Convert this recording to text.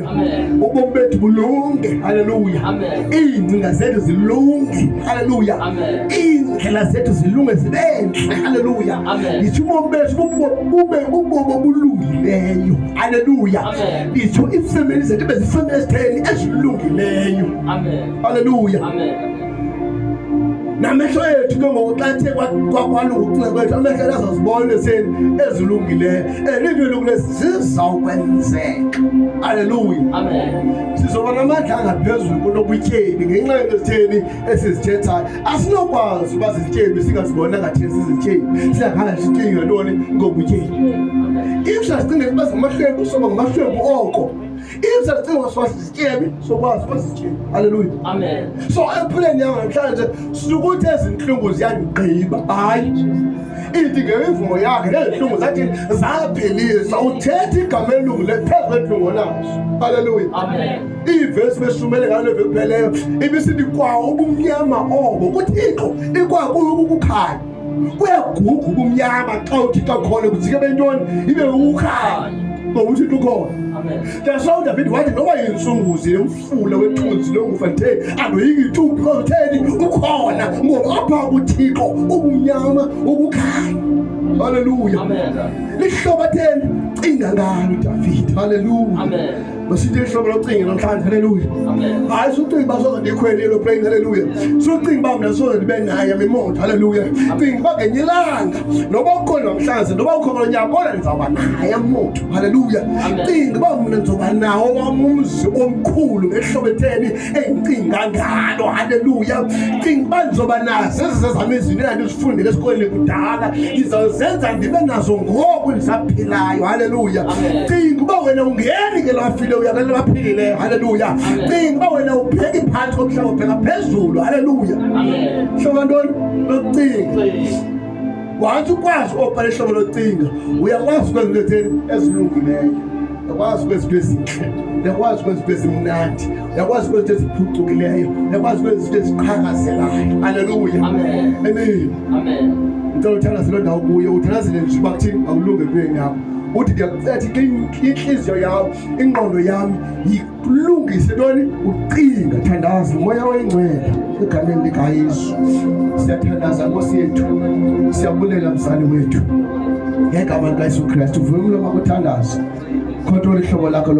Haleluya. Ubomi bethu bulunge. Haleluya. Iingcinga zethu zilunge. Haleluya. Iindlela zethu zilunge zibe ntle. Haleluya. Nditsho ubomi bethu bube bubomi obulungileyo. Haleluya. Nditsho iifemeli zethu ibe ziifemeli ezitheni ezilungileyo. Haleluya. Namehlo ethu ke ngoku xa ethe kwalunga ukucinga kwethu, amehlo ethu azazibona eseni ezilungileyo, and iinto elungileyo zizawukwenzeka. Aleluya. Sizoba namandla angaphezulu kunobutyebi ngenxa yento ezitheni esizithethayo. Asinokwazi uba zizityebi singazibona ngathini sizityebi, singakhange sicinge ntoni ngobutyebi. If sasicingela uba singamahlwempu, soba ngamahlwempu oko. If sasicinga uba siba sizityebi, sokwazi uba sizityebi. Haleluya. Amen. So empilweni yam namhlanje sukuthi ezi ntlungu ziyandigqiba, hayi. Ithi ngemivumo yakhe nezintlungu zathi zaphiliswa. Uthetha igama elungileyo phezu kweentlungu onazo. Haleluya. Amen. Iivesi besumele ngalo veki ipheleyo ibisithi kwa ubumnyama obo kuThixo ikwakuyo ukukhanya. Kuyaguga ubumnyama xa uThixo akhona, kujike bentoni ibe ukukhanya ngoba uThixo ukhona. Amen. That's why uDavid wathi noba yintsunguzi yomfula wethunzi lokufa nditheni andoyiki tu, because utheni ukhona, ngoba apha kuThixo ubumnyama ukukhanya. Haleluya. Amen. Lihlobo atheni cinga ngalo uDavid. Haleluya. Amen. Masithi ihlobo locinga namhlanje. Haleluya. Amen. Hayi, sucinga uba soze ndiyikhwele aeroplane. Haleluya. Sucinga uba mna soze ndibe nayo imoto. Haleluya. Cinga uba ngenye ilanga, noba ukhona namhlanje, noba ukho kulo nyaka, kodwa ndizawuba nayo imoto. Haleluya. Amen. Cinga uba mna ndizoba nawo wam umzi omkhulu ngehlobo etheni endicinga ngalo. Haleluya. Cinga uba ndizoba nazo ezi zezam izinto endandizifundile esikolweni kudala, ndizawuzenza ndibe nazo ngoku ndisaphilayo. Haleluya. Amen. Cinga uba wena ungeni ke lwafile, uya kwelo baphilileyo. Haleluya. Amen. Cinga uba wena ubheki phantsi komhlaba, ubheka phezulu. Haleluya. Amen. Hlobo ntoni lokucinga? Once ukwazi obhala ihlobo lokucinga, uyakwazi ukwenza into etheni ezilungileyo, uyakwazi ukwenza into ezintle, uyakwazi ukwenza into ezimnandi, uyakwazi ukwenza into eziphucukileyo, uyakwazi ukwenza into eziqhakazelayo. Haleluya. Amen. Amen. Amen. Ngicela uthandaze loo ndawo kuyo, uthandazele nje uba kuthini akulunge empilweni yakho. Uthi ndiyakucela inhliziyo yam, ingqondo yam yilungise ntoni ucinga. Thandaza. Moya oyingcwele, egameni likaYesu siyathandaza. Nkosi yethu, siyabulela mzali wethu, ngegama likaYesu Kristu. Vuma umlomo wakho uthandaze, control ihlobo lakho.